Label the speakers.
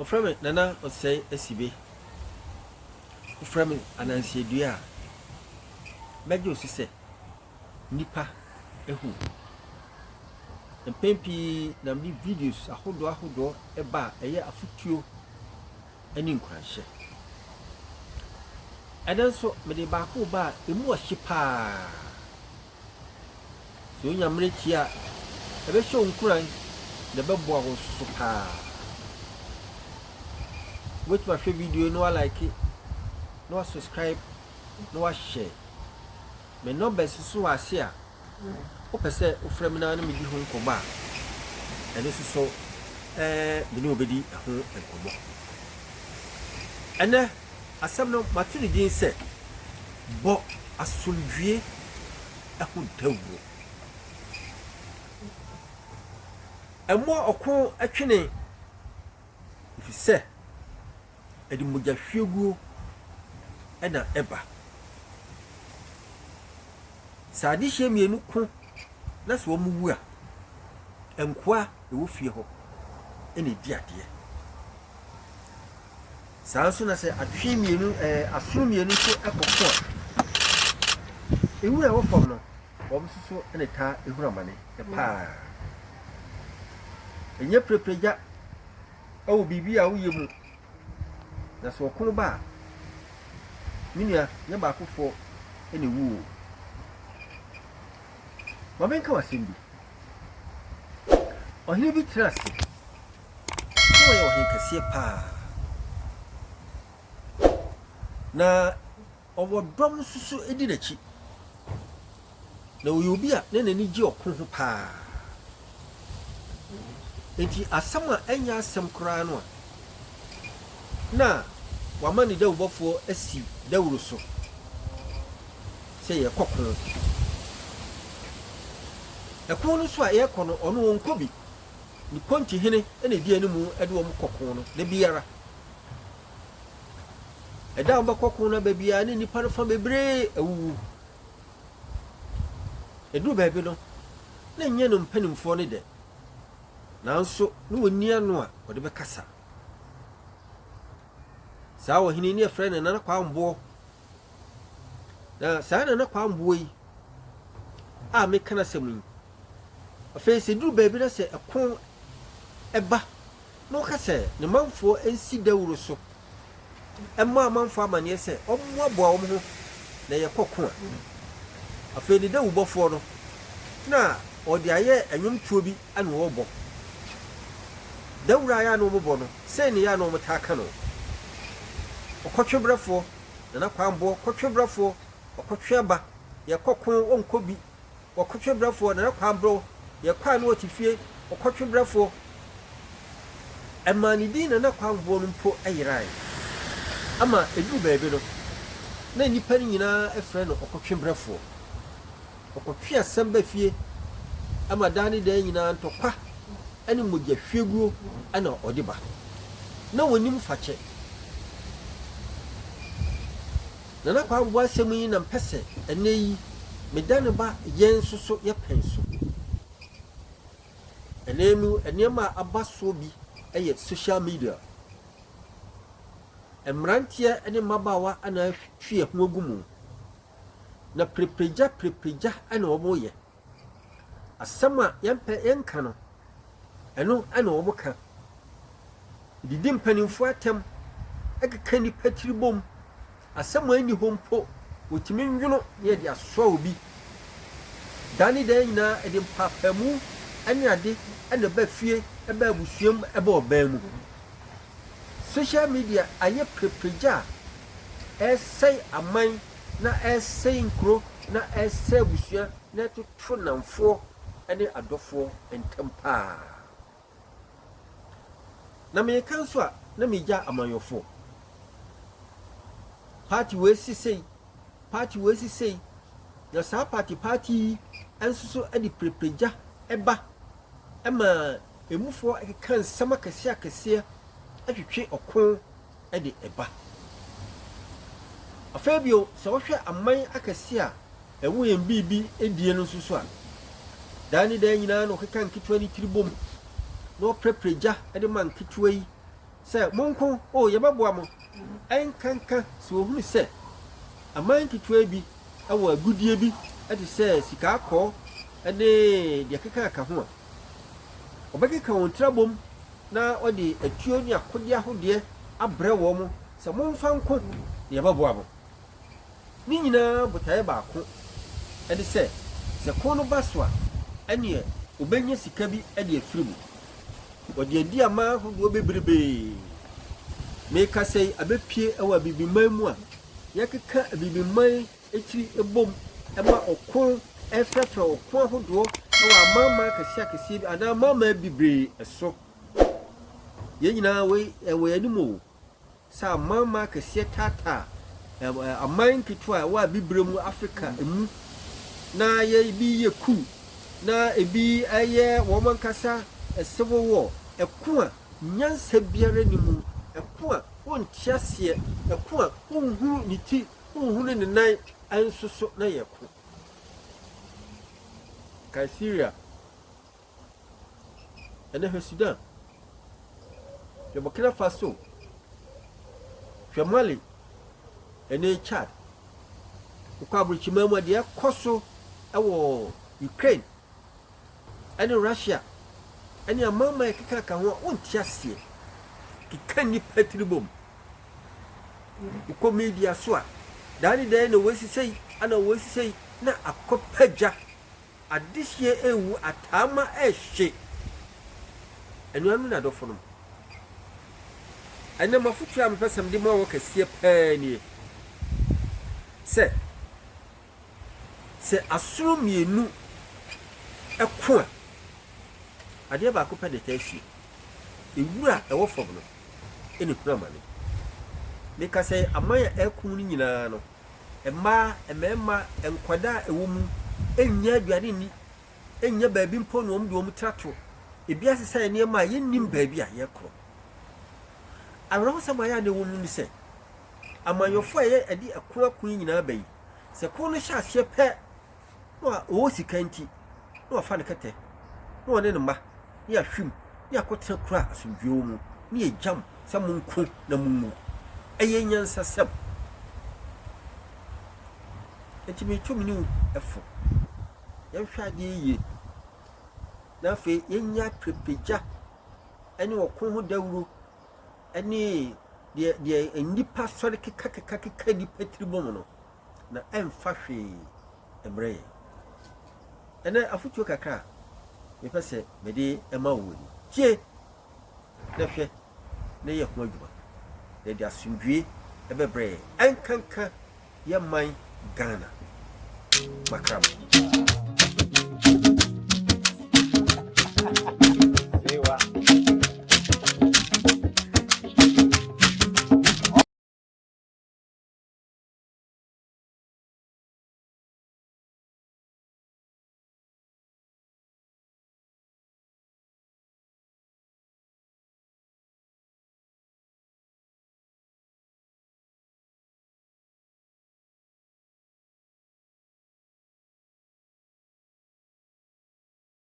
Speaker 1: Wɔfrɛ me Nana Osei Asibe. Wofrɛ me Anansiadua a, mɛgye wo so sɛ nnipa ahu wo. Mpɛn pii na mede videos ahodoɔ ahodoɔ ba a ɛyɛ afotuo ne nkuranhyɛ. Ɛnnɛ nso mede baako reba a ɛmu ɔhye paa. Sɛ wonya mmerɛ tie a, ɛbɛhyɛ wo nkuran na ɛbɛboa wo nso so paa. Wobɛtumi ahwɛ video yi na walike, na wasubscribe, na wahyɛ. Me numbers nso wɔ ase a, wopɛ sɛ wofrɛ me na ne medi ho nkɔmmɔ a, ɛno nso so ɛɛ me ne wo bɛdi ɛho nkɔmmɔ. Ɛnɛ asɛm no mato ne din sɛ bɔ asomdwie ho dawuro. Ɛmmɔ ɔko twene, efisɛ ɛde mogyahwieguo na ɛba. Sɛ adehyeɛ mmienu ko na sɛ wɔwu a, nkoa a ɛwɔ fie hɔ na ɛdi adeɛ. Saa nso na sɛ atwe mmienu ɛɛ asono mmienu nso kɔko a, nwura a ɛwɔ fam no, wɔn nso so na ɛtaa hunu amane paa. Ɛnyɛ pirepiragya wɔ biribi a woyɛ mu, na sɛ ɔko ba a, me nua, nyɛ baakofoɔ na ɛwu o. Ma menka wo asɛm bi. Ɔhene bi tena ase. Na ɔyɛ ɔhene kɛseɛ paa. Na ɔwɔ dɔm nso so di n'akyi. Na ɔyɛ obi a na n'ani gye ɔko ho paa. Enti asɛm a ɛnyɛ asɛm koraa no a na wama ne dawubɔfoɔ asi dawuro so sɛ yɛrekɔ ko. Ɛko no nso a yɛrekɔ no, ɔno ɔnkɔ bi. Ne kontihene na edi anim de wɔn kɔ ko no da biara. Ɛda a wɔbɛkɔ ko no aba biara ne nnipa no fa bebree awuwu. Ɛduru baabi no, na ɛnyɛ no mpanimfoɔ no dɛ, nanso na wɔnni ano a wɔde bɛkasa. Saa ɔhene yi ne yɛfrɛ no Nana Kwamboɔ. Na saa Nana Kwamboɔ yi a meka n'asɛm yi, Afei sɛ ɛduru baabi na sɛ ɛko ba na ɔka sɛ ne manfoɔ nsi dawuro so mmɔ amanfoɔ amanneɛ sɛ wɔmmoaboa wɔn ho na yɛkɔ ko a, afei ne dawubɔfoɔ no na ɔde ayɛ nnwomtoɔ bi na ɔrebɔ. Dawuro a ɛyɛ a na wɔbɔ no, sei na ɛyɛ a na wɔtaa ka no, Ɔkɔtwebrɛfoɔ, Nana Kwamboɔ, kɔtwebrɛfoɔ, ɔkɔtwe aba, yɛkɔ ko, ɔnkɔ bi. Ɔkɔtwe brɛfoɔ, Nana Kwabro, yɛ kɔ a na ɔte fie, ɔkɔtwe brɛfoɔ. Ɛmaa ne din Nana Kwamboɔ no mpo yerae. Ama ɛduru baabi no, na nnipa no nyinaa frɛ no ɔkɔtwe brɛfoɔ. Ɔkɔtwe asɛm ba fie ma daa ne daa nyinaa ntɔkwa ne mogyahwieguo na ɔde ba. Na ɔnnim fakyɛ. Nana Kwamboa asɛm yi na mpɛ sɛ ɛnnɛ yi meda no ba yɛn nso so yɛ pɛn so. Ɛnnɛ yi mu nneɛma a aba soɔ bi yɛ social media. Mmeranteɛ ne mmabaawa na atwi ɛho agu mu. Na pirepiragya pirepiragya na wɔyɛ. Asɛm a yɛmpɛ yɛnka no, ɛno na wɔka. Didi mpanimfoɔ atɛm, keka nnipa tiri bom. Asɛm a ɛnni hɔ mpo, wɔtumi nwono na yɛde asoa obi. Da ne da nyinaa, ɛde mpaapaemu ne ade na ɛba fie, ɛba abusua mu, ɛba ɔman mu. Social media ayɛ pirepiregya a ɛresɛe aman na ɛresɛe nkuro na ɛresɛe abusua na ɛtoto nnamfoɔ ne adɔfoɔ ntam paa. Na meka nso a, na megya amanyɔfoɔ. Party wei si sei, party wei si sei, na saa party party yi nso so de pirepiregya ba ma emufoɔ keka nsɛm akɛseɛ akɛseɛ twetwe ɔko de ba. Afei bio, sɛ wohwɛ aman akɛseɛ a ɛwɔ yɛn biribi die no nso so a, daa ne daa nyinaa na ɔkeka nketewa no tiri bom na ɔprɛprɛ gya de ma nketewa yi. Sɛ monko o, yɛbɛboa mo. Ɛnkanka sɛ wɔhunu sɛ aman nketewa bi wɔ agudeɛ bi te sɛ sika akɔɔ ne deɛ ɛkeka ho a, wɔbɛkeka wɔn tiri abom na wɔde atuo ne akodeɛ ahodeɛ abrɛ wɔn sɛ momfa nko na yɛbɛboa mo. Ne nyinaa botaeɛ baako ne sɛ, sɛ ko no ba so a, ɛneɛ wɔbɛnya sika bi de afiri mu. Wɔde adi aman ahodoɔ bebrebee. Merekasa yi, abɛpue wɔ Abibiman mu a, yɛkeka Abibiman tiri bom ma ɔko, ɛrefrɛfrɛ ɔko ahodoɔ wɔ amanaman akɛseɛ akɛseɛ bi anaa amanaman bebree so. Yɛn nyinaa wei ɛwɔ yɛn anim o. Sɛ amanaman akɛseɛ taataa aman nketewa a ɛwɔ Abibire mu, Afrika mu, na yɛ ebi yɛ coup, na ebi yɛ wɔn ankasa civil war, ɛko a nyansa biara nni mu, ɛko a wonte aseɛ, ɛko a wonhunu ne ti, wonhunu ne nan nso so na yɛko. Kae Syria. Ɛnɛ hwɛ Sudan, hwɛ Burkina Faso, hwɛ Mali, ɛne Chad. Wokɔ aburokyiman mu a deɛ ɛkɔ so wɔ Ukraine ɛne Russia ɛne amanaman a ɛkeka ho a wonte aseɛ. Keka nnipa tiri bom. Wokɔ media so a, daa ne daa na wɔasi sei, ana wɔasi sei, na akɔpɛ gya. Adehyeɛ rewu, ataama rehye. Anuanom ne adɔfonom, ɛnnɛ m'afotuo a mepɛ sɛ mede ma wɔ kɛseɛ paa nie, sɛ, sɛ asono mmienu ko a, adeɛ baako pɛ na ɛtaa sie, ewura a ɛwɔ fam no na ehunu amane. Meka sɛ aman a ɛreko no nyinaa no, Mmaa, mmarima, nkwadaa a ɛwɔ mu nnya aduane nni, nnya baabi mpo na wɔde wɔn tiri ato. Ebi asesa yɛn nneɛma a yɛnnim baabi a yɛkorɔ. Awerɛhosɛm a ɛyɛ a na ɛwɔ mu ne sɛ, amanyɔfoɔ a ɛyɛ ɛde ɛko ako yi nyinaa ba yi, sɛ ko no hyɛ aseɛ pɛ na ɔwɔ sika nti, na wafa ne kɛtɛ, na ɔne ne mma, ne ahwim, ne akɔtena kuro a asomdwoeɛ wɔ mu, ne yɛgyam sɛ monko na monwu. Ɛyɛ nyansasɛm. Enti metu me ne wo fo. Yɛnhwɛ adeɛ yie, na afei yɛnya prepagya ne ɔko ho dawuro ne deɛ deɛ nnipa sɔre kekakeka keka nnipa tiri bom no, na ɛmfa hwee mmerɛ yɛn. Ɛnɛ afotuo kakra a mepɛ sɛ mede ma wo ni. Tie na hwɛ na yɛ ho adwuma, na ɛde asomdwoe bɛbrɛ yɛn, ɛnkanka yɛn man Ghana. Makrama.